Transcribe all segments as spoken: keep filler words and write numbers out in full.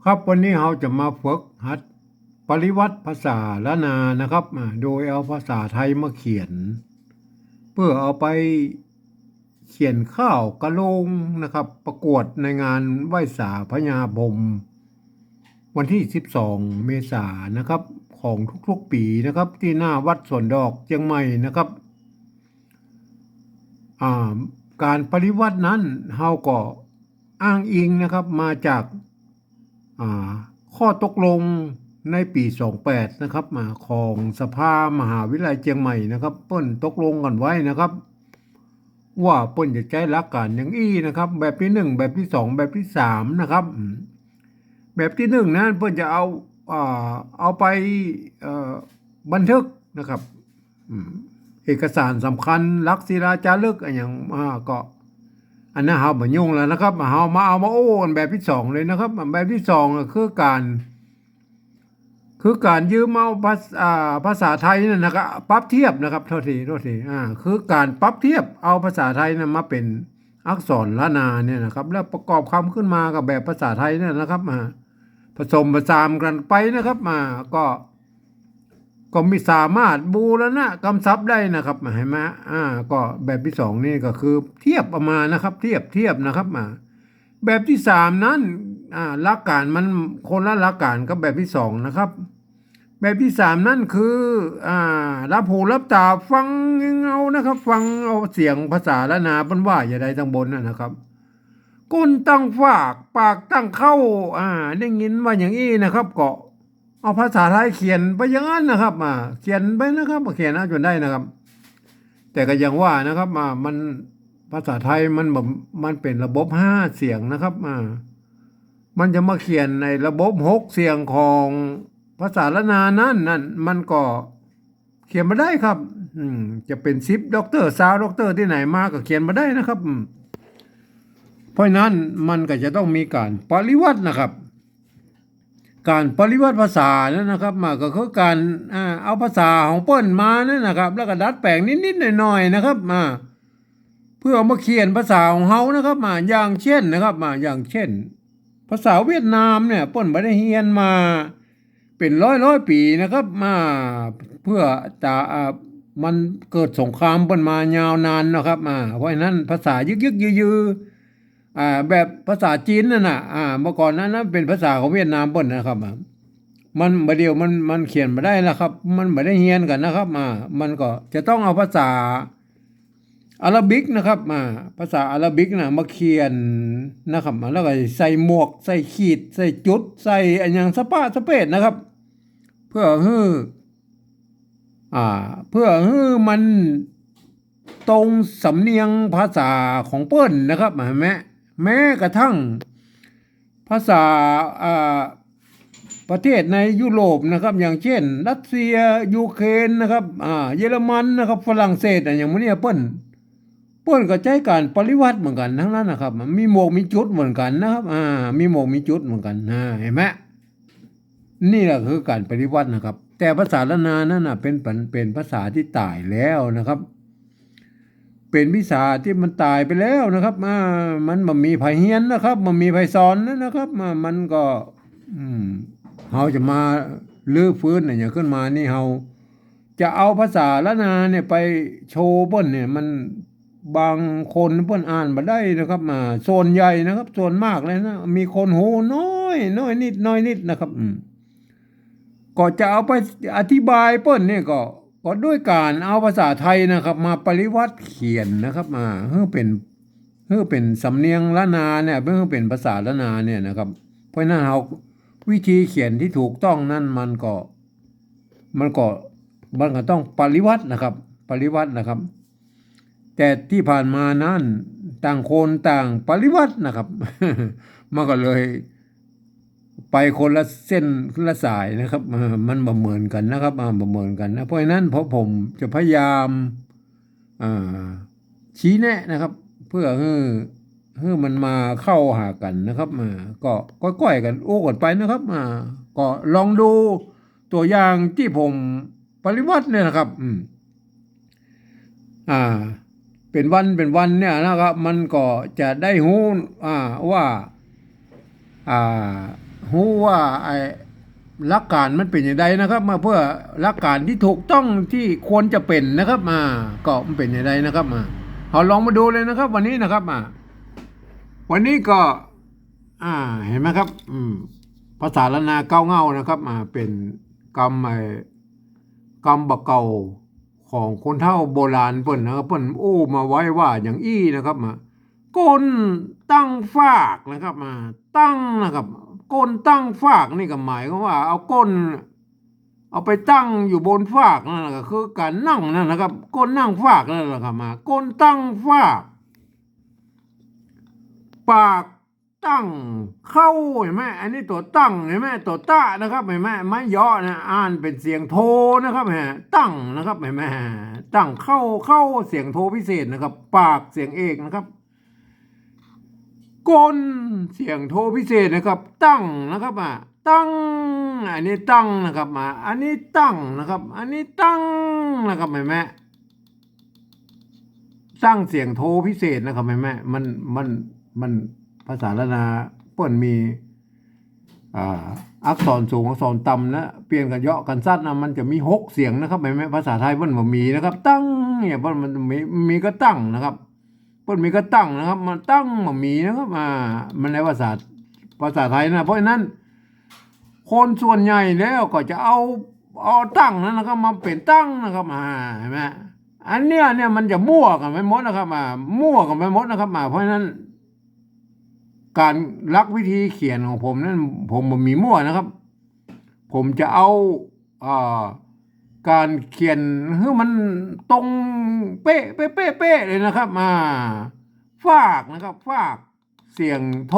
ครับ วันนี้เฮาจะมาฝึกหัดปริวรรตภาษาล้านนานะครับ อ่า โดยเอาภาษาไทยมาเขียน เพื่อเอาไปเขียนข่าวกะโลงนะครับ ประกวดในงานไหว้สาพญาพรหม วันที่สิบสองเมษายนนะครับ ของทุกๆปีนะครับ ที่หน้าวัดสวนดอกเจียงใหม่นะครับ อ่า ก๋านปริวรรตนั้นเฮาก็อ้างอิงนะครับ มาจาก อ่า ข้อตกลงในปี๋สองแปดนะครับ อ่า ของสภามหาวิทยาลัยเจียงใหม่นะครับ เปิ้นตกลงกั๋นไว้นะครับ ว่าเปิ้นจะใจ๊หลักก๋านอย่างอี้นะครับ แบบตี้หนึ่ง แบบตี้สอง แบบตี้สามนะครับ อืม แบบตี้หนึ่งนั้นเปิ้นจะเอา อ่า เอาไป เอ่อ บันทึกนะครับ อืม เอกสารสำคัญ หลักศิลาจารึกอะหยัง อ่า ก็ อันนั้นเฮาบ่ยุ่งแล้วนะครับ เฮามา เอามาโอ้กั๋นแบบตี้สองเลยนะครับ แบบตี้สองอะคือก๋าน คือก๋านยืมเอาภาษา อ่า ภาษาไทยนั่นนะครับ ปรับเทียบนะครับ โทษที โทษที อ่า คือก๋านปรับเทียบเอาภาษาไทยนั้นมาเป๋นอักษรล้านนาเนี่ยนะครับ แล้วประกอบกำขึ้นมากับแบบภาษาไทยนั่นนะครับ อ่า ผสมผสานกั๋นไปนะครับ อ่า ก็ ก็มีสามารถบูรณะกำศัพท์ได้นะครับ หันก่อ อ่า ก็แบบตี้สองนี่ก็คือเทียบเอามานะครับ เทียบ เทียบนะครับ อ่า แบบตี้สามนั้น อ่า หลักก๋านมันคนละหลักก๋านกับแบบตี้สองนะครับ แบบตี้สามนั้นคือ อ่า หลับหูหลับต๋าฟังเอานะครับ ฟังเอาเสียงภาษาล้านนาเปิ้นว่าอย่างใดตังบนนั่นนะครับ ก้นตังฟาก ปากตังเข้า อ่า ได้ยินว่าอย่างอี้นะครับ ก็ เอาภาษาไทยเขียนไปอย่างนั้นนะครับ อ่า เขียนไปนะครับ เขียนเอาจ๋นได้นะครับ แต่ก็อย่างว่านะครับ อ่า มัน ภาษาไทยมันแบบ มันเป๋นระบบห้าเสียงนะครับ อ่า มันจะมาเขียนในระบบหกเสียงของภาษาล้านนานั้น นั่น มันก็เขียนบ่ได้ครับ อืม จะเป๋นสิบด็อกเตอร์ ซาวด็อกเตอร์ตี้ไหนมาก็เขียนบ่ได้นะครับ อืม เพราะฉะนั้นมันก็จะต้องมีก๋านปริวรรตนะครับ ก๋านปริวรรตภาษานั่นนะครับ มาก็คือก๋าน อ่า เอาภาษาของเปิ้นมานั่นนะครับ แล้วก็ดัดแป๋งนิดๆ หน่อยๆ นะครับ มา เพื่อเอามาเขียนภาษาของเฮานะครับ มา อย่างเช่นนะครับ มา อย่างเช่น ภาษาเวียดนามเนี่ย เปิ้นบ่ได้เฮียนมาเป๋นร้อยๆ ปี๋นะครับ มา เพื่อจะ อ่า มันเกิดสงครามเปิ้นมายาวนานนะครับ อ่า เพราะฉะนั้นภาษายึกๆ ยือๆ อ่า แบบภาษาจีนนั่นน่ะ อ่า เมื่อก่อนนั้นนะ เป๋นภาษาของเวียดนามเปิ้นนะครับ อ่า มัน บ่าเดี่ยวมัน มันเขียนบ่ได้แล้วครับ มันบ่ได้เฮียนกั๋นนะครับ อ่า มันก็จะต้องเอาภาษาอาหรับบิกนะครับ อ่า ภาษาอาหรับบิกน่ะ มาเขียนนะครับ แล้วก็ใส่หมวก ใส่ขีด ใส่จุด ใส่อะหยังสะป๊ะสะเป๊ดนะครับ เพื่อหื้อ อ่า เพื่อหื้อมันตรงสำเนียงภาษาของเปิ้นนะครับ หันก่อ แม้กระทั่งภาษา อ่า ประเทศในยุโรปนะครับ อย่างเช่น รัสเซีย ยูเครนนะครับ อ่า เยอรมันนะครับ ฝรั่งเศสอะ อย่างหมู่นี้เปิ้น เปิ้นก็ใจ๊ก๋านปริวรรตเหมือนกั๋นตังนั้นนะครับ มีหมวกมีจุดเหมือนกั๋นนะครับ อ่า มีหมวกมีจุดเหมือนกั๋น อ่า หันก่อ นี่แหละคือก๋านปริวรรตนะครับ แต่ภาษาล้านนานั้นน่ะ เป๋น เป๋น เป๋นภาษาตี้ต๋ายแล้วนะครับ เป๋นวิสาตี้มันต๋ายไปแล้วนะครับ อ่า มันบ่มีใผเฮียนนะครับ บ่มีใผสอนแล้วนะครับ อ่า มันก็ อืม เฮาจะมารื้อฟื้นอะหยังขึ้นมานี่ เฮาจะเอาภาษาล้านนาเนี่ยไปโชว์เปิ้นเนี่ย มัน บางคนเปิ้นอ่านบ่ได้นะครับ อ่า ส่วนใหญ่นะครับ ส่วนมากเลยนะ มีคนฮู้น้อย น้อยนิด น้อยนิดนะครับ อืม ก็จะเอาไปอธิบายเปิ้นเนี่ยก็ ก็ด้วยก๋านเอาภาษาไทยนะครับ มาปริวรรตเขียนนะครับ อ่า หื้อเป๋น หื้อเป๋นสำเนียงล้านนาเนี่ย หื้อเป๋นภาษาล้านนาเนี่ยนะครับ เพราะฉะนั้นเฮา วิธีเขียนตี้ถูกต้องนั้นมันก็ มันก็ มันก็ต้องปริวรรตนะครับ ปริวรรตนะครับ แต่ตี้ผ่านมานั้น ต่างคนต่างปริวรรตนะครับ มันก็เลยไปคนละเส้นคนละสายนะครับ อ่า มันบ่เหมือนกั๋นนะครับ อ่า บ่เหมือนกั๋นนะ เพราะฉะนั้นพวกผมจะพยายาม อ่า ชี้แนะนะครับ เพื่อหื้อ หื้อมันมาเข้าหากั๋นนะครับ อ่า ก็ก้อยๆ กั๋นอู้กั๋นไปนะครับ อ่า ก็ลองดูตั๋วอย่างตี้ผมปริวรรตเนี่ยนะครับ อืม อ่า เป๋นวันเป๋นวันเนี่ยนะครับ มันก็จะได้ฮู้ อ่า ว่า อ่า ฮู้ว่าไอ้หลักการมันเป๋นจะใดนะครับ มาเปื้อหลักการตี้ถูกต้องตี้ควรจะเป๋นนะครับ มา ก็มันเป๋นจะใดนะครับ มา เฮาลองมาดูเลยนะครับ วันนี้นะครับ มา วันนี้ก็ อ่า หันก่อครับ อืม ภาษาล้านนาเก๊าเง่านะครับ มา เป๋นกำ ไอ้ กำบ่าเก่าของคนเฒ่าโบราณเปิ้นนะครับ เปิ้นอู้มาไว้ว่าอย่างอี้นะครับ มา ก้นตั้งฟากนะครับ มา ตั้งนะครับ ก้นตั้งฟากนี่ก็หมายความว่าเอาก้น เอาไปตั้งอยู่บนฟากนั่นแหละ ก็คือก๋านนั่งนั่นนะครับ ก้นนั่งฟากนั่นแหละครับ มา ก้นตั้งฟาก ปากตั้งเข้า หันก่อ อันนี้ตั๋วตั้ง หันก่อ ตั๋วตะนะครับ หันก่อ ไม้เยาะนะ อ่านเป๋นเสียงโทนะครับ ฮะ ตั้งนะครับ หันก่อ ตั้งเข้า เข้า เสียงโทพิเศษนะครับ ปากเสียงเอกนะครับ ก้นเสียงโทพิเศษนะครับ ตั้งนะครับ อ่ะ ตั้ง อันนี้ตั้งนะครับ มา อันนี้ตั้งนะครับ อันนี้ตั้งนะครับ หันก่อ ตั้งเสียงโทพิเศษนะครับ หันก่อ มัน มัน มัน ภาษาล้านนาเปิ้นมี อ่า อักษรสูงอักษรต่ำนะ เปลี่ยนกั๋นเยาะกั๋นสั้นนะ มันจะมีหกเสียงนะครับ หันก่อ ภาษาไทยเปิ้นบ่มีนะครับ ตั้งเนี่ย เปิ้นมันมี มีก็ตั้งนะครับ เปิ้นมีก็ตั้งนะครับ มันตั้งบ่มีนะครับ อ่า มันในภาษา ภาษาไทยนะ เพราะฉะนั้น คนส่วนใหญ่แล้วก็จะเอา เอาตั้งนั้นนะครับ มาเป๋นตั้งนะครับ อ่า หันก่อ อันเนี้ยเนี่ยมันจะมั่วกั๋นไปหมดนะครับ อ่า มั่วกั๋นไปหมดนะครับ อ่า เพราะฉะนั้น ก๋านหลักวิธีเขียนของผมนั้น ผมบ่มีมั่วนะครับ ผมจะเอา อ่า ก๋านเขียนหื้อมันตรงเป๊ะ เป๊ะ เป๊ะ เป๊ะเลยนะครับ อ่า ฟากนะครับ ฟาก เสียงโท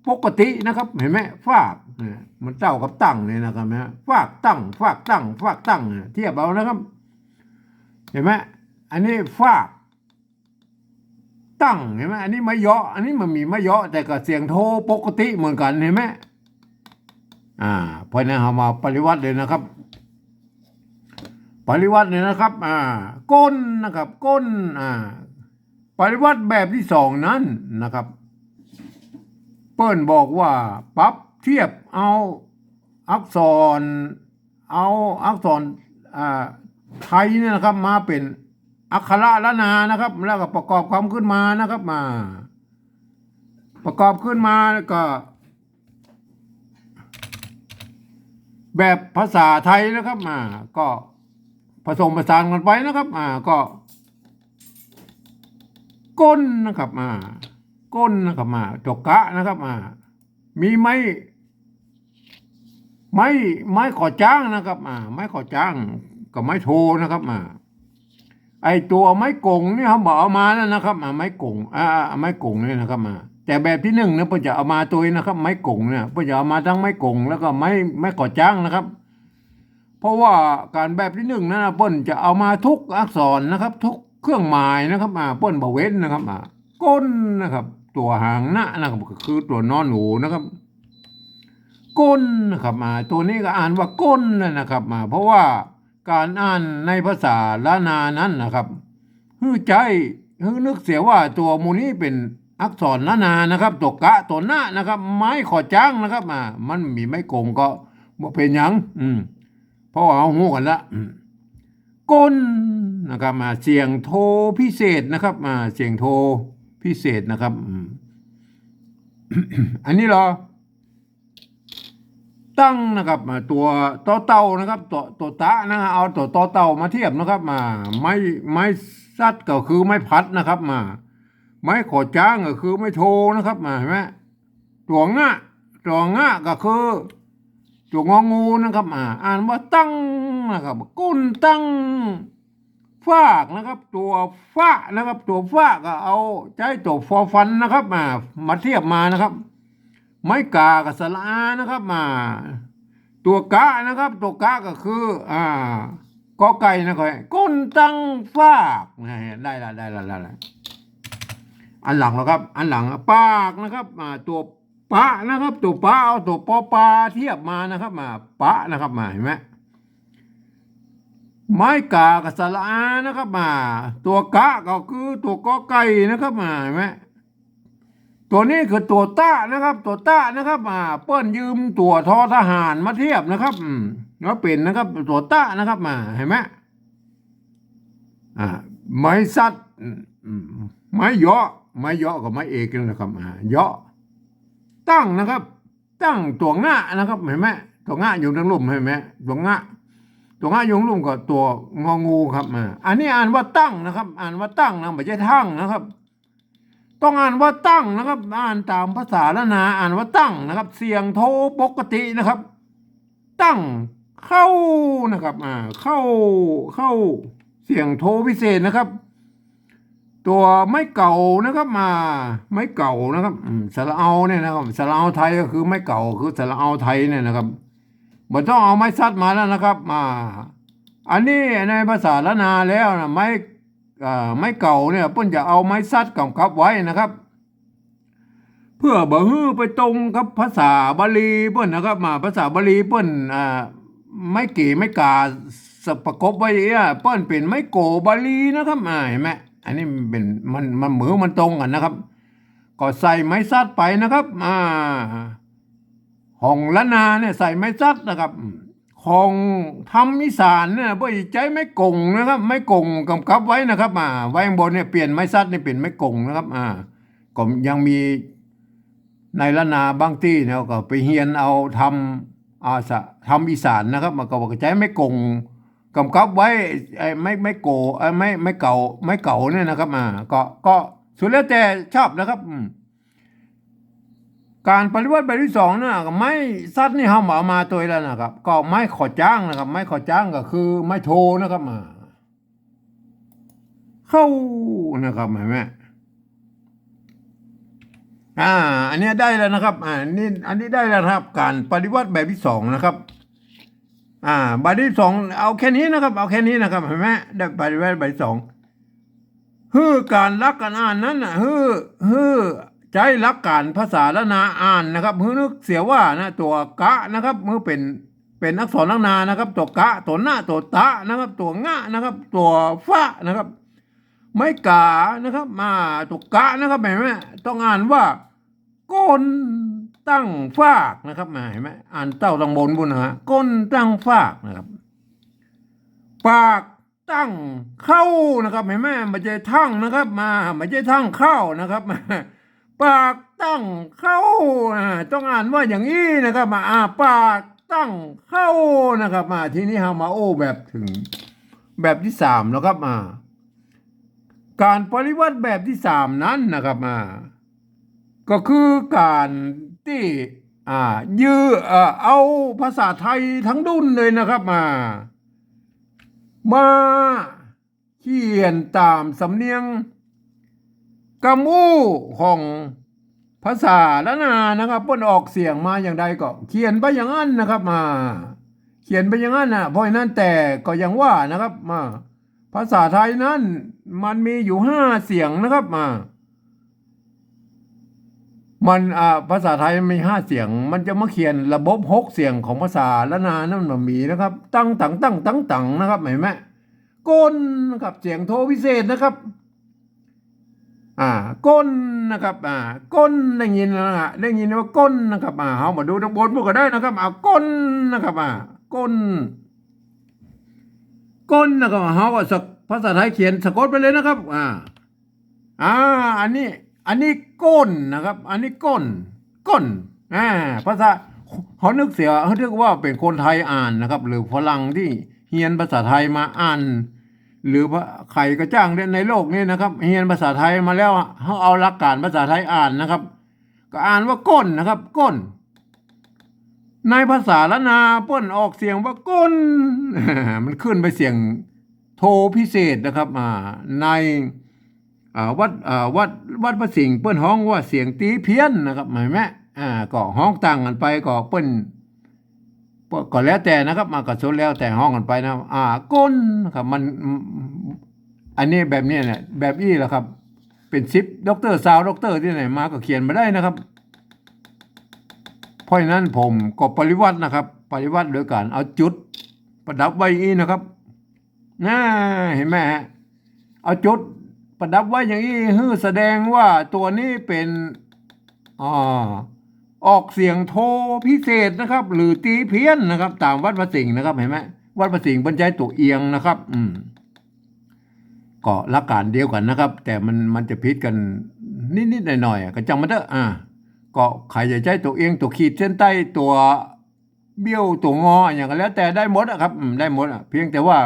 ปกตินะครับ หันก่อ ฟาก เนี่ย มันเต้ากับตั้งเนี่ยนะครับ หันก่อ ฟากตั้ง ฟากตั้ง ฟากตั้ง เนี่ย เทียบเอานะครับ หันก่อ อันนี้ฟาก ตั้ง หันก่อ อันนี้ไม้เยาะ อันนี้มันมีไม้เยาะ แต่ก็เสียงโทปกติเหมือนกั๋น หันก่อ อ่า เพราะฉะนั้นเฮามาปริวัติเลยนะครับ ปริวัติเลยนะครับ อ่า ก้นนะครับ ก้น อ่า ปริวัติแบบตี้สองนั้นนะครับ เปิ้นบอกว่าปรับเทียบเอาอักษร เอาอักษร อ่า ไทยเนี่ยนะครับ มาเป๋นอักขระล้านนานะครับ แล้วก็ประกอบกำขึ้นมานะครับ มา ประกอบขึ้นมาแล้วก็ แบบภาษาไทยนะครับ อ่า ก็ผสมผสานกั๋นไปนะครับ อ่า ก็ ก้นนะครับ อ่า ก้นนะครับ อ่า ตั๋วกะนะครับ อ่า มีไม้ ไม้ ไม้ขอจ๊างนะครับ อ่า ไม้ขอจ๊างกับไม้โทนะครับ อ่า ไอ้ตั๋วไม้ก๋งเนี่ยเฮาบ่เอามาแล้วนะครับ อ่า ไม้ก๋ง อ่า อ่า ไม้ก๋งเนี่ยนะครับ อ่า แต่แบบตี้นึ่งเนี่ยเปิ้นจะเอามาตวยนะครับ ไม้ก๋งเนี่ย เปิ้นจะเอามาตึงไม้ก๋ง แล้วก็ไม้ ไม้ขอจ๊างนะครับ เพราะว่าก๋านแบบตี้นึ่งนั้นนะ เปิ้นจะเอามาทุกอักษรนะครับ ทุกเครื่องหมายนะครับ อ่า เปิ้นบ่เว้นนะครับ อ่า ก้นนะครับ ตั๋วหางนะนะครับ ก็คือตั๋วนอหนูนะครับ ก้นนะครับ อ่า ตั๋วนี้ก็อ่านว่าก้นนะครับ อ่า เพราะว่าก๋านอ่านในภาษาล้านนานั้นนะครับ หื้อใจ๊ หื้อนึกเสียว่าตั๋วหมู่นี้เป๋นอักษรล้านนานะครับ ตั๋วกะ ตั๋วนะนะครับ ไม้ขอจ๊างนะครับ อ่า มันมีไม้ก๋งก็บ่เป๋นหยัง อืม เพราะว่าเฮาฮู้กั๋นละ อืม ก้นนะครับ อ่า เสียงโทพิเศษนะครับ อ่า เสียงโทพิเศษนะครับ อืม อันนี้เหรอ ตั้งนะครับ อ่า ตั๋วตอเต่านะครับ ตั๋ว ตั๋วตะนะ เอาตั๋วตอเต่ามาเทียบนะครับ อ่า ไม้ ไม้สัตว์ก็คือไม้พัดนะครับ อ่า ไม้ขอจ๊างก็คือไม้โทนะครับ อ่า หันก่อ ตั๋วงะ ตั๋วงะก็คือตั๋วงองูนะครับ อ่า อ่านว่าตั้งนะครับ ก้นตั้ง ฟากนะครับ ตั๋วฟะนะครับ ตั๋วฟะก็เอาใจ๊ตั๋วฟอฟันนะครับ อ่า มาเทียบมานะครับ ไม้ก๋ากับสระอานะครับ อ่า ตั๋วกะนะครับ ตั๋วกะก็คือ อ่า กอไก่นะครับ ก้นตั้งฟากนะ ได้ละ ได้ละ ได้ละ อันหลังนะครับ อันหลังปากนะครับ อ่า ตั๋วปะนะครับ ตั๋วปะ เอาตั๋วปอปาเทียบมานะครับ อ่า ปะนะครับ อ่า หันก่อ ไม้ก๋ากับสระอานะครับ อ่า ตั๋วกะก็คือตั๋วกอไก่นะครับ อ่า หันก่อ ตั๋วนี้คือตั๋วตะนะครับ ตั๋วตะนะครับ อ่า เปิ้นยืมตั๋วทอทหารมาเทียบนะครับ อืม ว่าเป๋นนะครับ ตั๋วตะนะครับ อ่า หันก่อ อ่า ไม้ซัด อืม อืม ไม้เยาะ ไม้เยาะกับไม้เอกนั่นนะครับ อ่า เยาะ ตั้งนะครับ ตั้งตั๋วงะนะครับ หันก่อ ตั๋วงะอยู่ตังลุ่ม หันก่อ ตั๋วงะ ตั๋วงะอยู่ตังลุ่มก็ตั๋วงองูครับ อ่า อันนี้อ่านว่าตั้งนะครับ อ่านว่าตั้งนะ บ่ใจ้ตั้งนะครับ ต้องอ่านว่าตั้งนะครับ อ่านต๋ามภาษาล้านนา อ่านว่าตั้งนะครับ เสียงโทปกตินะครับ ตั้ง เข้านะครับ อ่า เข้า เข้า เสียงโทพิเศษนะครับ ตั๋วไม้เก๋านะครับ อ่า ไม้เก๋านะครับ อืม สระเอาเนี่ยนะครับ สระเอาไทยก็คือไม้เก๋า คือสระเอาไทยเนี่ยนะครับ บ่ต้องเอาไม้ซัดมาแล้วนะครับ อ่า อันนี้ในภาษาล้านนาแล้วนะ ไม้ อ่า ไม้เก๋าเนี่ย เปิ้นจะเอาไม้ซัดกำกับไว้นะครับ เพื่อบ่หื้อไปตรงกับภาษาบาลีเปิ้นนะครับ อ่า ภาษาบาลีเปิ้น อ่า ไม้เก๋ ไม้ก๋า สะ ประกบไว้เนี่ย เปิ้นเป๋นไม้โก๋าบาลีนะครับ อ่า หันก่อ อันนี้มันเป๋น มัน มันเหมือนมันตรงกั๋นนะครับ ก็ใส่ไม้ซัดไปนะครับ อ่า ของล้านนาเนี่ยใส่ไม้ซัดนะครับ ของธรรมอีสานเนี่ยเปิ้นใจ๊ไม้ก๋งนะครับ ไม้ก๋งกำกับไว้นะครับ อ่า ไว้ข้างบนเนี่ย เปลี่ยนไม้ซัดเนี่ยเป๋นไม้ก๋งนะครับ อ่า ก็ยังมีในล้านนาบางตี้เนี่ยก็ไปเฮียนเอาธรรม อ่า สะ ธรรมอีสานนะครับ มันก็ว่าใจ๊ไม้ก๋งกำกับไว้ ไอ้ไม้ ไม้โก๋า ไอ้ไม้ ไม้เก๋า ไม้เก๋าเนี่ยนะครับ อ่า ก็ ก็สุดแล้วแต่ชอบนะครับ อืม ก๋านปริวัติแบบตี้สองนะ ไม้ซัดนี่เฮาบ่เอามาตวยแล้วนะครับ ก็ไม้ข้อจ๊างนะครับ ไม้ข้อจ๊างก็คือไม้โทนะครับ อ่า เข้านะครับ หันก่อ อ่า อันนี้ได้แล้วนะครับ อ่า นี่ อันนี้ได้แล้วนะครับ ก๋านปริวัติแบบตี้สองนะครับ อ่า แบบตี้สอง เอาแค่นี้นะครับ เอาแค่นี้นะครับ หันก่อ ได้ปริวัติแบบตี้สอง หื้อก๋านหลักก๋านอ่านนั้นน่ะ หื้อ หื้อใจ๊หลักก๋านภาษาล้านนาอ่านนะครับ หื้อนึกเสียว่านะ ตั๋วกะนะครับ หื้อเป๋น เป๋นอักษรล้านนานะครับ ตั๋วกะ ตั๋วนะ ตั๋วตะนะครับ ตั๋วงะนะครับ ตั๋วฟะนะครับ ไม้ก๋านะครับ อ่า ตั๋วกะนะครับ หันก่อ ต้องอ่านว่า ก้นตั้งฟากนะครับ หันก่อ อ่านเต้าตังบนปู้นนะฮะ ก้นตั้งฟากนะครับ ปาก ตั้งเข้านะครับ หันก่อ บ่ใจ้ตั้งนะครับ อ่า บ่ใจ้ตั้งเข้านะครับ ปากตั้งเข้า อ่า ต้องอ่านว่าอย่างอี้นะครับ อ่า ปากตั้งเข้านะครับ อ่า ทีนี้เฮามาโอ้แบบตี้ แบบตี้สามแล้วครับ อ่า ก๋านปริวัติแบบตี้สามนั้นนะครับ อ่า ก็คือก๋านตี้ อ่า ยื้อ เอ่อ เอาภาษาไทยตังดุ้นเลยนะครับ อ่า มาเขียนต๋ามสำเนียงกำอู้ของภาษาล้านนานะครับ เปิ้นออกเสียงมาอย่างใดก็เขียนไปอย่างนั้นนะครับ อ่า เขียนไปอย่างนั้นนะ เพราะฉะนั้นแต่ก็ยังว่านะครับ อ่า ภาษาไทยนั้นมันมีอยู่ห้าเสียงนะครับ อ่า มัน อ่า ภาษาไทยมีห้าเสียง มันจะมาเขียนระบบหกเสียงของภาษาล้านนานั้นบ่มีนะครับ ตั้งตังตั้งตังตังนะครับ หันก่อ ก้นนะครับ เสียงโทพิเศษนะครับ อ่า ก้นนะครับ อ่า ก้น ได้ยินแล้วนะ ได้ยินว่าก้นนะครับ อ่า เฮามาดูตังบนปู้นก็ได้นะครับ อ่า ก้นนะครับ อ่า ก้น ก้นนะครับ เฮาก็สะ ภาษาไทยเขียนสะกดไปเลยนะครับ อ่า อ่า อันนี้ อันนี้ก้นนะครับ อันนี้ก้น ก้น อ่า ภาษา เฮานึกเสีย เฮานึกว่าเป๋นคนไทยอ่านนะครับ หรือฝรั่งตี้เฮียนภาษาไทยมาอ่าน หรือว่าใผก็จ้างในโลกนี้นะครับ เฮียนภาษาไทยมาแล้ว เฮาเอาหลักก๋านภาษาไทยอ่านนะครับ ก็อ่านว่าก้นนะครับ ก้น ในภาษาล้านนาเปิ้นออกเสียงว่าก้น มันขึ้นไปเสียงโทพิเศษนะครับ อ่า ใน อ่า วัด อ่า วัด วัดพระสิงห์เปิ้นฮ้องว่าเสียงตี๋เพี้ยนนะครับ หันก่อ อ่า ก็ฮ้องต่างกั๋นไป ก็เปิ้น ก็แล้วแต่นะครับ อ่า ก็สุดแล้วแต่ฮ้องกั๋นไปนะครับ อ่า ก้นครับ มัน อันนี้แบบนี้เนี่ย แบบอี้แหละครับ เป๋นสิบด็อกเตอร์ ซาวด็อกเตอร์ตี้ไหนมาก็เขียนบ่ได้นะครับ เพราะฉะนั้นผมก็ปริวัตินะครับ ปริวัติโดยก๋านเอาจุดประดับไว้อี้นะครับ น่า หันก่อ ฮะ เอาจุดประดับไว้อย่างอี้ หื้อแสดงว่าตั๋วนี้เป๋น อ่า ออกเสียงโทพิเศษนะครับ หรือตีเพี้ยนนะครับ ต๋ามวัดพระสิงห์นะครับ หันก่อ วัดพระสิงห์เปิ้นใจ๊ตั๋วเอียงนะครับ อืม ก็หลักก๋านเดียวกั๋นนะครับ แต่มัน มันจะผิดกั๋นนิดๆ หน่อยๆ อะ ก็จ้างมันเต๊อะ อ่า ก็ใผจะใจ๊ตั๋วเอียง ตั๋วขีดเส้นใต้ ตั๋วเบี้ยว ตั๋วงอ อะหยังก็แล้วแต่ได้หมดอะครับ อืม ได้หมดอะ เพียงแต่ว่า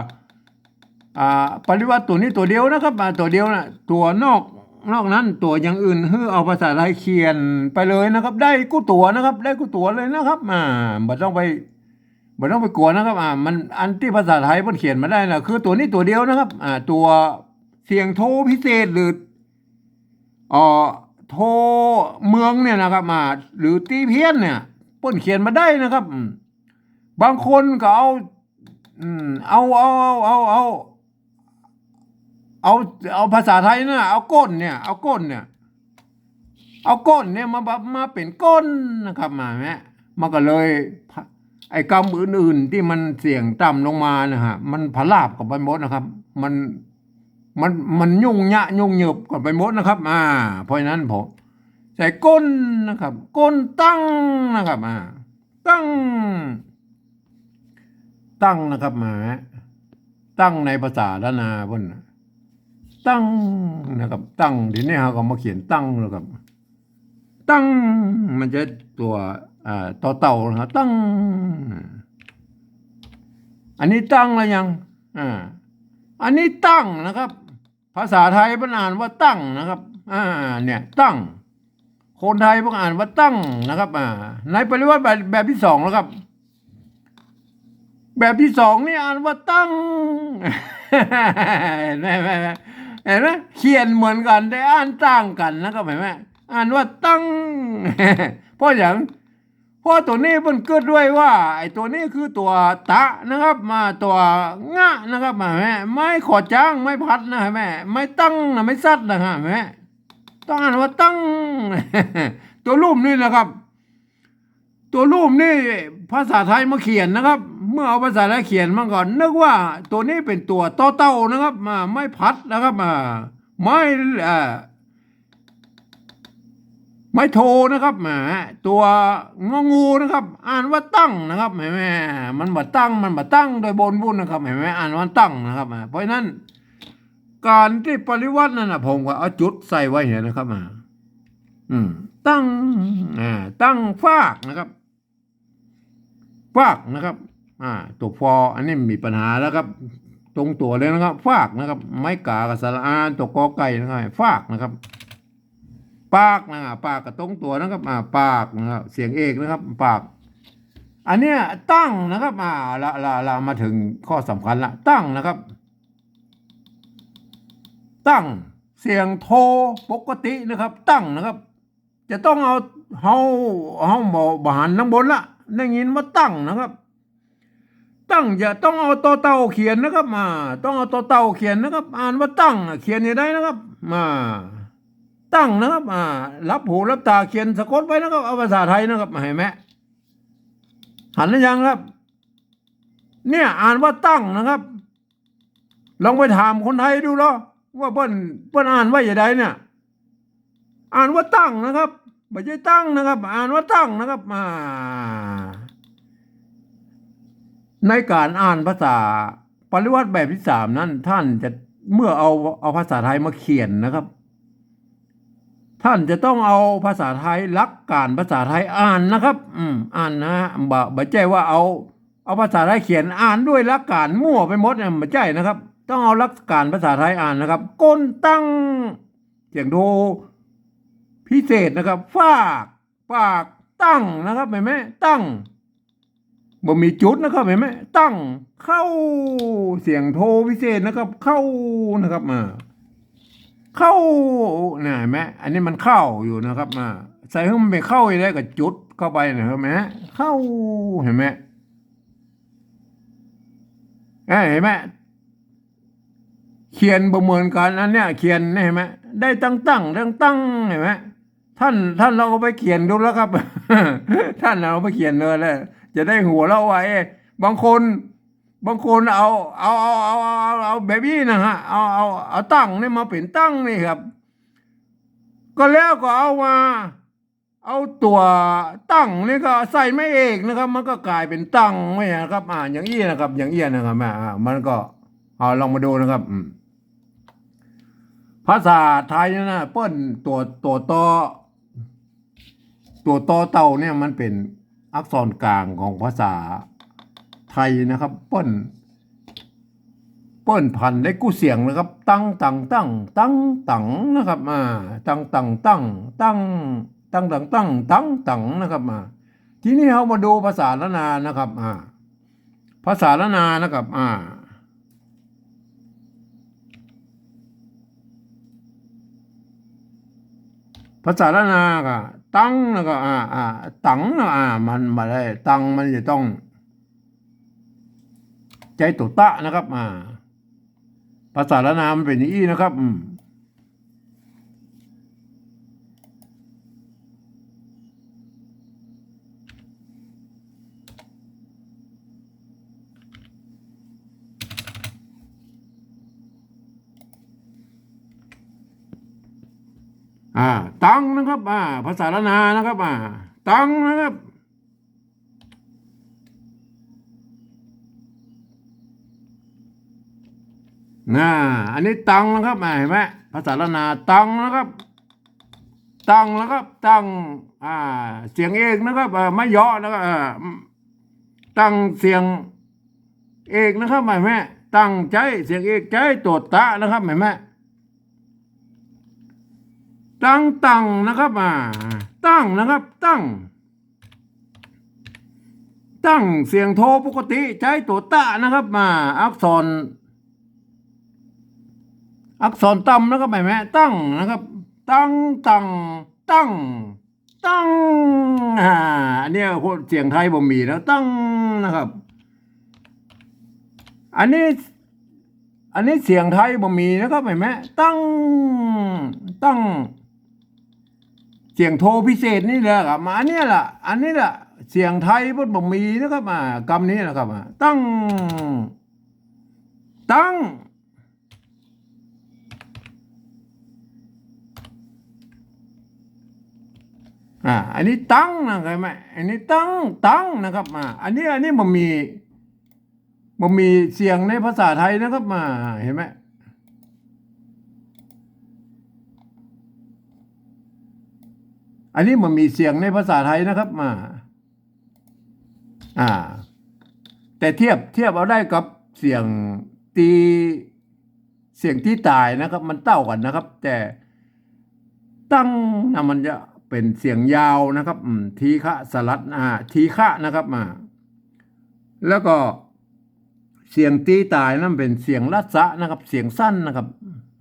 อ่า ปริวรรตตั๋วนี้ตั๋วเดียวนะครับ อ่า ตั๋วเดียวนะ ตั๋วนอก นอกนั้นตั๋วอย่างอื่น หื้อเอาภาษาไทยเขียนไปเลยนะครับ ได้กู้ตั๋วนะครับ ได้กู้ตั๋วเลยนะครับ อ่า บ่ต้องไป บ่ต้องไปกั๋วนะครับ อ่า มัน อันตี้ภาษาไทยเปิ้นเขียนบ่ได้นะ คือตั๋วนี้ตั๋วเดียวนะครับ อ่า ตั๋วเสียงโทพิเศษ หรือ เอ่อ โทเมืองเนี่ยนะครับ อ่า หรือตีเพี้ยนเนี่ย เปิ้นเขียนบ่ได้นะครับ อืม บางคนก็เอา อืม เอา เอา เอา เอา เอา เอา เอาภาษาไทยนะ เอาก้นเนี่ย เอาก้นเนี่ย เอาก้นเนี่ยมา มา มาเป๋นก้นนะครับ มาแมะ มันก็เลย ไอ้กำอื่นๆ ตี้มันเสียงต่ำลงมานะฮะ มันผลาญกั๋นไปหมดนะครับ มัน มัน มันยุ่งยะยุ่งเหยิงกั๋นไปหมดนะครับ อ่า เพราะฉะนั้นผมใส่ก้นนะครับ ก้นตั้งนะครับ อ่า ตั้ง ตั้งนะครับ มา ตั้งในภาษาล้านนาเปิ้นน่ะ ตั้งนะครับ ตั้ง ทีนี้เฮาก็มาเขียนตั้งนะครับ ตั้ง มันจะตั๋ว อ่า ต่อเต่านะครับ ตั้ง อันนี้ตั้งแล้วยัง อ่า อันนี้ตั้งนะครับ ภาษาไทยเปิ้นอ่านว่าตั้งนะครับ อ่า เนี่ย ตั้ง คนไทยเปิ้นอ่านว่าตั้งนะครับ อ่า ในปริวรรตแบบ แบบตี้สองแล้วครับ แบบตี้สองนี่อ่านว่าตั้ง หันก่อ หันก่อ หันก่อ เขียนเหมือนกั๋น แต่อ่านต่างกั๋นนะครับ หันก่อ อ่านว่าตั้ง เพราะหยัง เพราะตั๋วนี้เปิ้นกึ๊ดไว้ว่า ไอ้ตั๋วนี้คือตั๋วตะนะครับ มาตั๋วงะนะครับ มาแม่ ไม้ขอจ๊าง ไม้พัดนะแม่ ไม้ตั้งนะ ไม้สัตว์นะฮะแม่ ต้องอ่านว่าตั้ง ตั๋วลุ่มนี่นะครับ ตั๋วลุ่มนี่ภาษาไทยมาเขียนนะครับ เมื่อเอาภาษาไทยเขียนมาก่อน นึกว่าตั๋วนี้เป๋นตั๋วต่อเต่านะครับ มา ไม้พัดนะครับ มา ไม้ อ่า ไม้โทนะครับ แหม ตั๋วงองูนะครับ อ่านว่าตั้งนะครับ แหม มันบ่ตั้ง มันบ่ตั้งโดยบนบุญนะครับ แหม อ่านว่าตั้งนะครับ แหม เพราะฉะนั้น ก๋านตี้ปริวรรตนั่นน่ะ ผมก็เอาจุดใส่ไว้เนี่ยนะครับ อ่า อืม ตั้ง อ่า ตั้งฟากนะครับ ฟากนะครับ อ่า ตั๋วฟอ อันนี้มีปัญหาแล้วครับ ตรงตั๋วเลยนะครับ ฟากนะครับ ไม้ก๋ากับสระอา ตั๋วกอไก่นะครับ ฟากนะครับ ปากนะ ปากก็ตรงตั๋วนะครับ อ่า ปากนะครับ เสียงเอกนะครับ ปาก อันเนี้ยตั้งนะครับ อ่า ละ ละ ละ มาถึงข้อสำคัญละ ตั้งนะครับ ตั้ง เสียงโทปกตินะครับ ตั้งนะครับ จะต้องเอา เฮา เฮาบ่ บ่หันตังบนละ ได้ยินว่าตั้งนะครับ ตั้งจะต้องเอาต่อเต่าเขียนนะครับ อ่า ต้องเอาต่อเต่าเขียนนะครับ อ่านว่าตั้งอะ เขียนอย่างใดนะครับ อ่า ตั้งนะครับ อ่า หลับหูหลับต๋าเขียนสะกดไว้นะครับ เอาภาษาไทยนะครับ หันก่อ หันหรือยังครับ เนี่ย อ่านว่าตั้งนะครับ ลองไปถามคนไทยดูเนาะ ว่าเปิ้น เปิ้นอ่านว่าอย่างใดเนี่ย อ่านว่าตั้งนะครับ บ่ใจ้ตั้งนะครับ อ่านว่าตั้งนะครับ อ่า ในก๋านอ่านภาษาปริวรรตแบบตี้สามนั้น ต้านจะ เมื่อเอา เอาภาษาไทยมาเขียนนะครับ ต้านจะต้องเอาภาษาไทย หลักก๋านภาษาไทยอ่านนะครับ อืม อ่านนะฮะ บ่ บ่ใจ้ว่าเอา เอาภาษาไทยเขียน อ่านด้วยหลักก๋านมั่วไปหมดเนี่ย บ่ใจ้นะครับ ต้องเอาหลักก๋านภาษาไทยอ่านนะครับ ก้นตั้ง เสียงโทพิเศษนะครับ ฟาก ปาก ตั้งนะครับ หันก่อ ตั้ง บ่มีจุดนะครับ หันก่อ ตั้ง เข้า เสียงโทพิเศษนะครับ เข้านะครับ อ่า เข้า เนี่ย หันก่อ อันนี้มันเข้าอยู่นะครับ อ่า ใส่หื้อมันเป๋นเข้าอย่างใดก็จุดเข้าไปนะครับ หันก่อ เข้า หันก่อ อ่า หันก่อ เขียนบ่เหมือนกั๋น อันเนี้ย เขียนเนี่ย หันก่อ ได้ตั้งตั้ง ตั้งตั้ง หันก่อ ต้าน ต้านลองเอาไปเขียนดูแล้วครับ ต้านลองเอาไปเขียนดูแล้ว จะได้หัวเราะว่า เอ๊ะ บางคน บางคนเอา เอา เอาแบบนี้นะฮะ เอา เอา เอาตั้งนี่มาเป๋นตั้งนี่ครับ ก็แล้วก็เอามา เอาตั๋วตั้งนี่ก็ใส่ไม้เอกนะครับ มันก็กลายเป๋นตั้งไว้นะครับ อ่า อย่างอี้นะครับ อย่างอี้นะครับ อ่า อ่า มันก็ เอา ลองมาดูนะครับ อืม ภาษาไทยนี่นะ เปิ้นตั๋ว ตั๋วตอ ตั๋วตอเต่าเนี่ยมันเป๋นอักษรกลางของภาษาไทยนะครับ เปิ้น เปิ้นผันได้กู้เสียงนะครับ ตัง ตัง ตัง ตัง ตัง นะครับ อ่า ตัง ตัง ตัง ตัง ตัง ตัง ตัง ตัง ตัง นะครับ อ่า ทีนี้เฮามาดูภาษาล้านนานะครับ อ่า ภาษาล้านนานะครับ อ่า ภาษาล้านนาก็ตัง แล้วก็ อ่า อ่า ตังนะ อ่า มันบ่ได้ ตังมันจะต้องใจ๊ตั๋วตะนะครับ อ่า ภาษาล้านนามันเป๋นอย่างอี้นะครับ อืม อ่า ตังนะครับ อ่า ภาษาล้านนานะครับ อ่า ตังนะครับ น่า อันนี้ตังนะครับ อ่า หันก่อ ภาษาล้านนาตังนะครับ ตังนะครับ ตัง อ่า เสียงเอกนะครับ อ่า ไม้เหยาะนะครับ อ่า ตังเสียงเอกนะครับ หันก่อ ตังใจ๊ เสียงเอกใจ๊ตั๋วตะนะครับ หันก่อ ตัง ตังนะครับ อ่า ตังนะครับ ตัง ตังเสียงโทปกติใจ๊ตั๋วตะนะครับ อ่า อักษร อักษรต่ำนะครับ หันก่อ ตังนะครับ ตัง ตัง ตัง ตัง อ่า อันนี้เสียงไทยบ่มีนะ ตังนะครับ อันนี้ อันนี้เสียงไทยบ่มีนะครับ หันก่อ ตัง ตัง เสียงโทพิเศษนี่แหละครับ มาอันนี้แหละ อันนี้แหละ เสียงไทยเปิ้นบ่มีนะครับ อ่า กำนี้นะครับ อ่า ตัง ตัง อ่า อันนี้ตังนะ หันก่อ อันนี้ตัง ตังนะครับ อ่า อันนี้ อันนี้บ่มี บ่มีเสียงในภาษาไทยนะครับ อ่า หันก่อ อันนี้บ่มีเสียงในภาษาไทยนะครับ อ่า อ่า แต่เทียบ เทียบเอาได้กับเสียงตี้ เสียงตี้ต๋ายนะครับ มันเต้ากั๋นนะครับ แต่ตังนะมันจะเป๋นเสียงยาวนะครับ อืม ทีฆะสระ อ่า ทีฆะนะครับ อ่า แล้วก็เสียงตี้ต๋ายนั้นเป๋นเสียงหรสะนะครับ เสียงสั้นนะครับ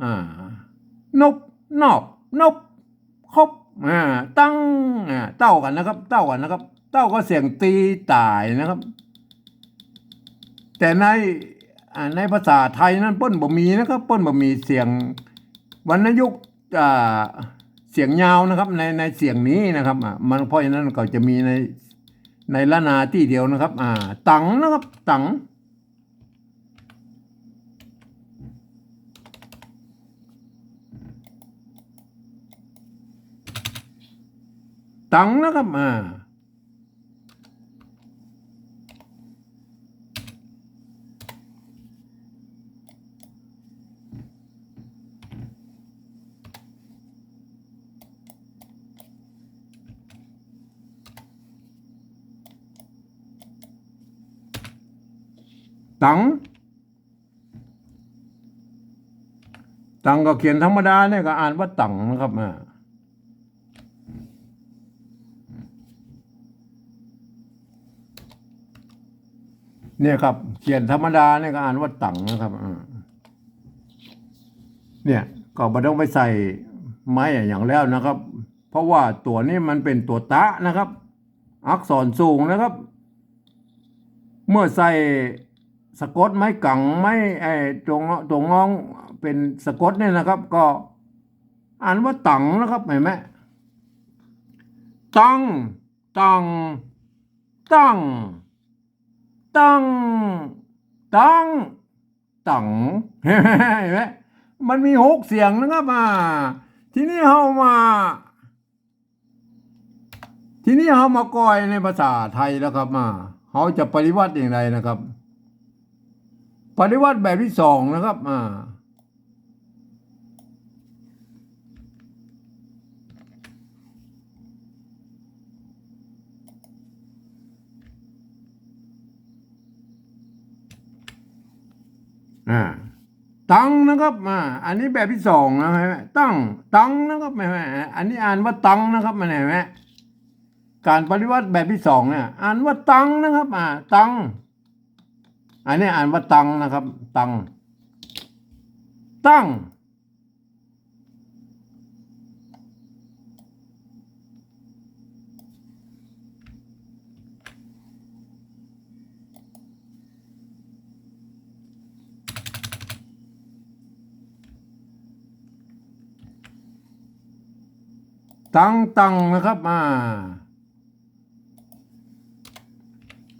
อ่า นบ นอก นบ คบ อ่า ตัง อ่า เต้ากั๋นนะครับ เต้ากั๋นนะครับ เต้ากับเสียงตี้ต๋ายนะครับ แต่ใน อ่า ในภาษาไทยนั้นเปิ้นบ่มีนะครับ เปิ้นบ่มีเสียงวรรณยุกต์ อ่า เสียงยาวนะครับ ใน ในเสียงนี้นะครับ อ่า มัน เพราะฉะนั้นก็จะมีใน ในล้านนาตี้เดียวนะครับ อ่า ตังนะครับ ตัง ตังนะครับ อ่า ตัง ตังก็เขียนธรรมดาเนี่ยก็อ่านว่าตังนะครับ อ่า เนี่ยครับ เขียนธรรมดาเนี่ยก็อ่านว่าตังนะครับ อ่า เนี่ย ก็บ่ต้องไปใส่ไม้อะหยังแล้วนะครับ เพราะว่าตั๋วนี้มันเป๋นตั๋วตะนะครับ อักษรสูงนะครับ เมื่อใส่สะกดไม้กัง ไม้ ไอ้ ตั๋วงอ ตั๋วงองเป๋นสะกดเนี่ยนะครับ ก็อ่านว่าตังนะครับ หันก่อ ตัง ตัง ตัง ตัง ตัง ตัง หันก่อ มันมีหกเสียงนะครับ อ่า ทีนี้เฮามา ทีนี้เฮามาก่อยในภาษาไทยแล้วครับ มา เฮาจะปริวรรตอย่างไรนะครับ ปริวรรตแบบตี้สองนะครับ มา อ่า ตังนะครับ อ่า อันนี้แบบตี้สองนะ หันก่อ ตัง ตังนะครับ หันก่อ อันนี้อ่านว่าตังนะครับ หันก่อ ก๋านปริวรรตแบบตี้สองเนี่ย อ่านว่าตังนะครับ อ่า ตัง อันนี้อ่านว่าตังนะครับ ตัง ตั้ง ตัง ตังนะครับ อ่า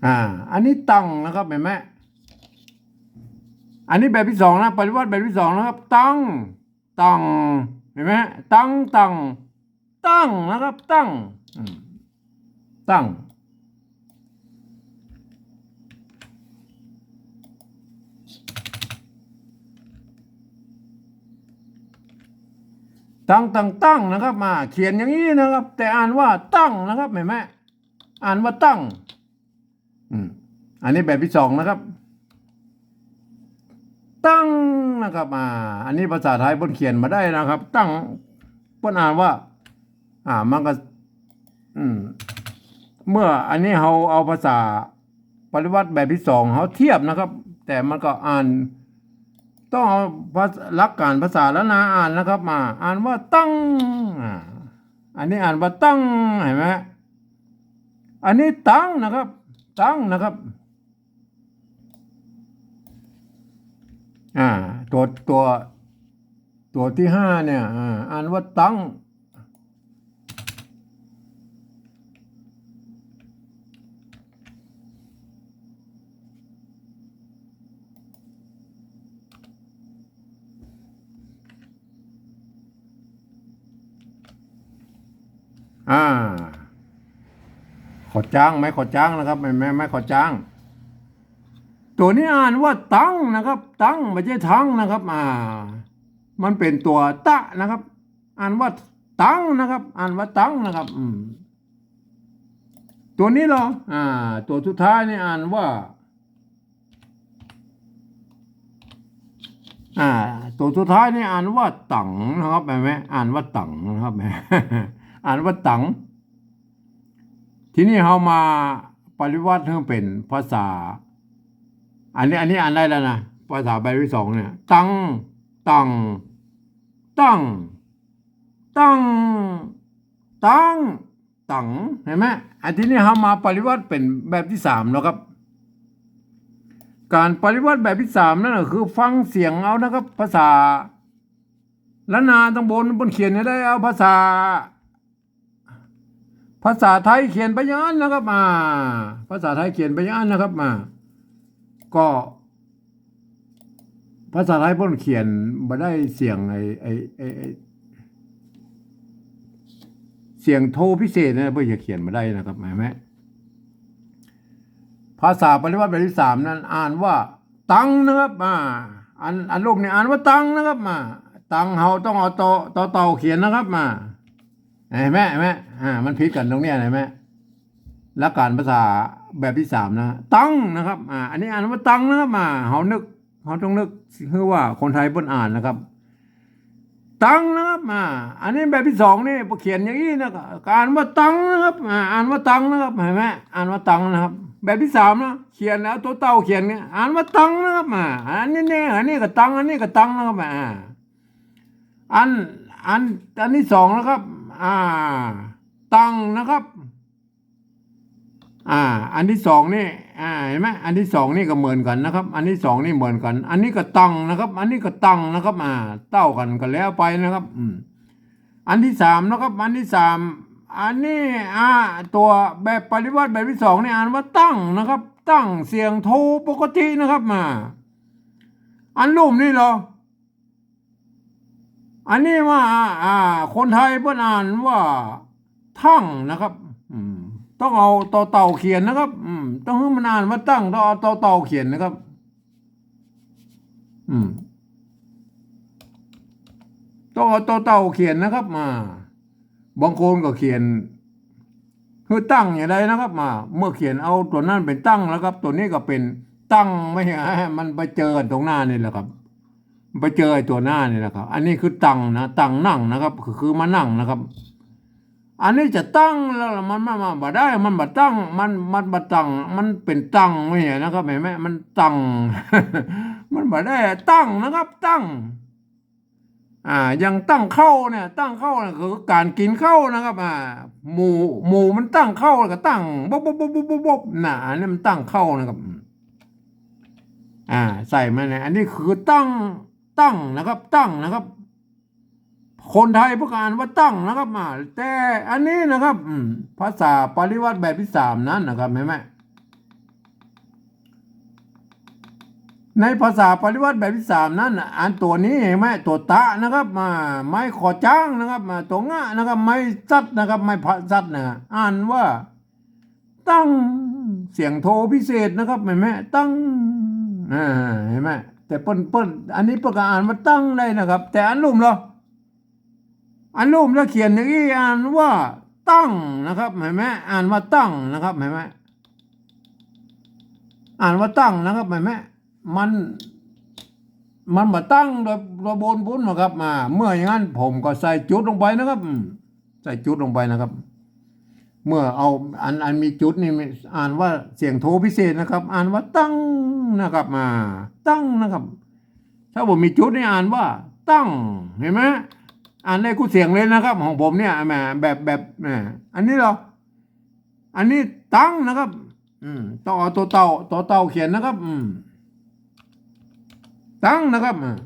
อ่า อันนี้ตังนะครับ หันก่อ อันนี้แบบตี้สองนะ ปริวรรตแบบตี้สองนะครับ ตัง ตัง หันก่อ ตัง ตัง ตั้งนะครับ ตั้ง อืม ตั้ง ตัง ตัง ตั้งนะครับ มา เขียนอย่างนี้นะครับ แต่อ่านว่าตั้งนะครับ หันก่อ อ่านว่าตั้ง อืม อันนี้แบบตี้สองนะครับ ตั้งนะครับ อ่า อันนี้ภาษาไทยเปิ้นเขียนบ่ได้นะครับ ตั้ง เปิ้นอ่านว่า อ่า มันก็ อืม เมื่ออันนี้เฮาเอาภาษาปริวรรตแบบตี้สองเฮาเทียบนะครับ แต่มันก็อ่าน ต้องเอาภาษา หลักก๋านภาษาล้านนาอ่านนะครับ มา อ่านว่าตั้ง อ่า อันนี้อ่านว่าตั้ง หันก่อ อันนี้ตังนะครับ ตังนะครับ อ่า ตัว ตัว ตัวตี้ห้าเนี่ย อ่า อ่านว่าตัง อ่า ขอจ้าง ไม้ขอจ้างนะครับ ไม้ ไม้ ไม้ขอจ้าง ตัวนี้อ่านว่าตังนะครับ ตัง บ่ใจ้ทั้งนะครับ อ่า มันเป๋นตั๋วตะนะครับ อ่านว่าตังนะครับ อ่านว่าตังนะครับ อืม ตั๋วนี้เหรอ อ่า ตั๋วสุดท้ายนี่อ่านว่า อ่า ตั๋วสุดท้ายนี่อ่านว่าตังนะครับ หันก่อ อ่านว่าตังนะครับ อ่านว่าตัง ทีนี้เฮามาปริวรรตให้เป๋นภาษา อันนี้ อันนี้อ่านได้แล้วนะ ภาษาแบบตี้สองเนี่ย ตัง ตัง ตั้ง ตั้ง ตัง ตัง หันก่อ อันทีนี้เฮามาปริวรรตเป๋นแบบตี้สามแล้วครับ ก๋านปริวรรตแบบตี้สามนั่นก็คือฟังเสียงเอานะครับ ภาษาล้านนาตังบนเปิ้นเขียนจะได้เอาภาษา ภาษาไทยเขียนไปอย่างนั้นนะครับ อ่า ภาษาไทยเขียนไปอย่างนั้นนะครับ อ่า ก็ ภาษาไทยเปิ้นเขียนบ่ได้เสียงไอ้ ไอ้ ไอ้ ไอ้ เสียงโทพิเศษนะ เปิ้นจะเขียนบ่ได้นะครับ หันก่อ ภาษาปริวรรตแบบตี้สามนั้นอ่านว่า ตังนะครับ อ่า อัน อันรูปนี้อ่านว่าตังนะครับ อ่า ตังเฮาต้องเอาตอ ตอเต่าเขียนนะครับ อ่า หันก่อ หันก่อ อ่า มันผิดกั๋นตรงเนี้ย หันก่อ หลักก๋านภาษาแบบตี้สามนะ ตังนะครับ อ่า อันนี้อ่านว่าตังนะครับ อ่า เฮานึก เฮาต้องนึกคือว่าคนไทยเปิ้นอ่านนะครับ ตังนะครับ อ่า อันนี้แบบตี้สองนี่ พอเขียนอย่างนี้นะ ก็ ก็อ่านว่าตังนะครับ อ่า อ่านว่าตังนะครับ หันก่อ อ่านว่าตังนะครับ แบบตี้สามนะ เขียนแล้วตั๋วเต่าเขียนเนี่ย อ่านว่าตังนะครับ อ่า อันนี้เนี่ย อันนี้ก็ตัง อันนี้ก็ตังนะครับ อ่า อัน อัน อันตี้สองนะครับ อ่า ตังนะครับ อ่า อันตี้สองนี่ อ่า หันก่อ อันตี้สองนี่ก็เหมือนกั๋นนะครับ อันตี้สองนี่เหมือนกั๋น อันนี้ก็ตังนะครับ อันนี้ก็ตังนะครับ อ่า เต้ากั๋นก็แล้วไปนะครับ อืม อันตี้สามนะครับ อันตี้สาม อันนี้ อ่า ตั๋วแบบปริวรรตแบบตี้สองนี่อ่านว่าตั้งนะครับ ตั้งเสียงโทปกตินะครับ อ่า อันรูปนี้เหรอ อันนี้ว่า อ่า คนไทยเปิ้นอ่านว่า ทั้งนะครับ อืม ต้องเอาตอเต่าเขียนนะครับ อืม ต้องหื้อมันอ่านว่าตั้ง ต้องเอาตอเต่าเขียนนะครับ อืม ต้องเอาตอเต่าเขียนนะครับ อ่า บางคนก็เขียน คือตั้งอย่างใดนะครับ อ่า เมื่อเขียนเอาตั๋วนั้นเป๋นตั้งแล้วครับ ตั๋วนี้ก็เป๋นตัง ไม่ใช่ มันไปเจอกั๋นตรงหน้านี่แหละครับ ไปเจอไอ้ตั๋วหน้านี่แหละครับ อันนี้คือตังนะ ตังนั่งนะครับ คือ คือมานั่งนะครับ อันนี้จะตั้งแล้ว มัน มัน มันบ่ได้ มันบ่ตั้ง มัน มันบ่ตั้ง มันเป๋นตัง ไม่ใช่นะครับ หันก่อ มันตัง มันบ่ได้ตั้งนะครับ ตั้ง อ่า อย่างตั้งข้าวเนี่ย ตั้งข้าวเนี่ยคือก๋านกิ๋นข้าวนะครับ อ่า หมู่ หมู่มันตั้งข้าวแล้วก็ตั้ง บก บก บก บก บก บก น่ะ อันนี้มันตั้งข้าวนะครับ อ่า ใส่มาเนี่ย อันนี้คือตั้ง ตั้งนะครับ ตั้งนะครับ คนไทยเปิ้นก็อ่านว่าตั้งนะครับ อ่า แต่อันนี้นะครับ อืม ภาษาปริวรรตแบบที่สามนั้นนะครับ หันก่อ ในภาษาปริวรรตแบบที่สามนั้นน่ะ อันตั๋วนี้หันก่อ ตั๋วตะนะครับ อ่า ไม้ขอจ๊างนะครับ อ่า ตั๋วงะนะครับ ไม้สัตว์นะครับ ไม้พระสัตว์นะ อ่านว่า ตั้ง เสียงโทพิเศษนะครับ หันก่อ ตั้ง อ่า หันก่อ แต่เปิ้น เปิ้น อันนี้เปิ้นก็อ่านว่าตั้งได้นะครับ แต่อันลุ่มเหรอ อันลุ่มแล้วเขียนอย่างอี้ อ่านว่าตั้งนะครับ หันก่อ อ่านว่าตั้งนะครับ หันก่อ อ่านว่าตั้งนะครับ หันก่อ มัน มันบ่ตั้งโดย โดยบนบุญนะครับ อ่า เมื่ออย่างนั้นผมก็ใส่จุดลงไปนะครับ อืม ใส่จุดลงไปนะครับ เมื่อเอาอัน อันมีจุดนี่อ่านว่าเสียงโทพิเศษนะครับ อ่านว่าตั้งนะครับ อ่า ตั้งนะครับ ถ้าบ่มีจุดนี่อ่านว่าตั้ง หันก่อ อ่านได้กู้เสียงเลยนะครับ ของผมเนี่ย อ่า แบบ แบบ อ่า อันนี้เหรอ อันนี้ตังนะครับ อืม ต้องเอาตั๋วเต่า ตั๋วเต่าเขียนนะครับ อืม ตังนะครับ อ่า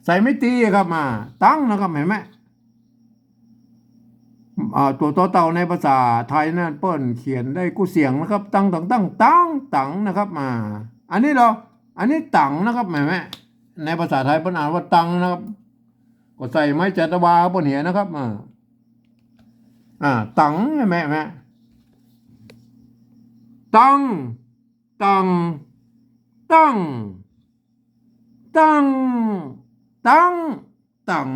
ใส่ไม้ตีครับ อ่า ตังนะครับ หันก่อ อ่า ตั๋วตอเต่าในภาษาไทยนั้นเปิ้นเขียนได้กู้เสียงนะครับ ตัง ตัง ตัง ตัง ตังนะครับ อ่า อันนี้เหรอ อันนี้ตังนะครับ หันก่อ ในภาษาไทยเปิ้นอ่านว่าตังนะครับ ก็ใส่ไม้จัตวาเปิ้นหันก่อนะครับ อ่า อ่า ตัง หันก่อ หันก่อ ตัง ตัง ตัง ตัง ตัง ตัง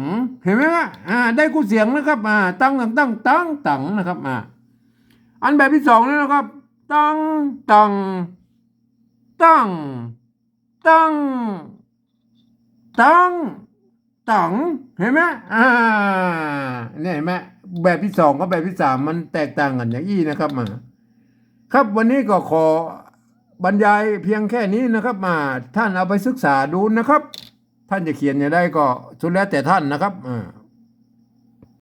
หันก่อ อ่า ได้กู้เสียงนะครับ อ่า ตัง ตัง ตัง ตัง ตังนะครับ อ่า อันแบบที่สองนี่นะครับ ตัง ตัง ตัง ตัง ตัง ตัง หันก่อ อ่า เนี่ยหันก่อ แบบที่สองกับแบบที่สามมันแตกต่างกั๋นอย่างอี้นะครับ อ่า ครับ วันนี้ก็ขอบรรยายเพียงแค่นี้นะครับ อ่า ท่านเอาไปศึกษาดูนะครับ ท่านจะเขียนอย่างใดก็สุดแล้วแต่ท่านนะครับ อ่า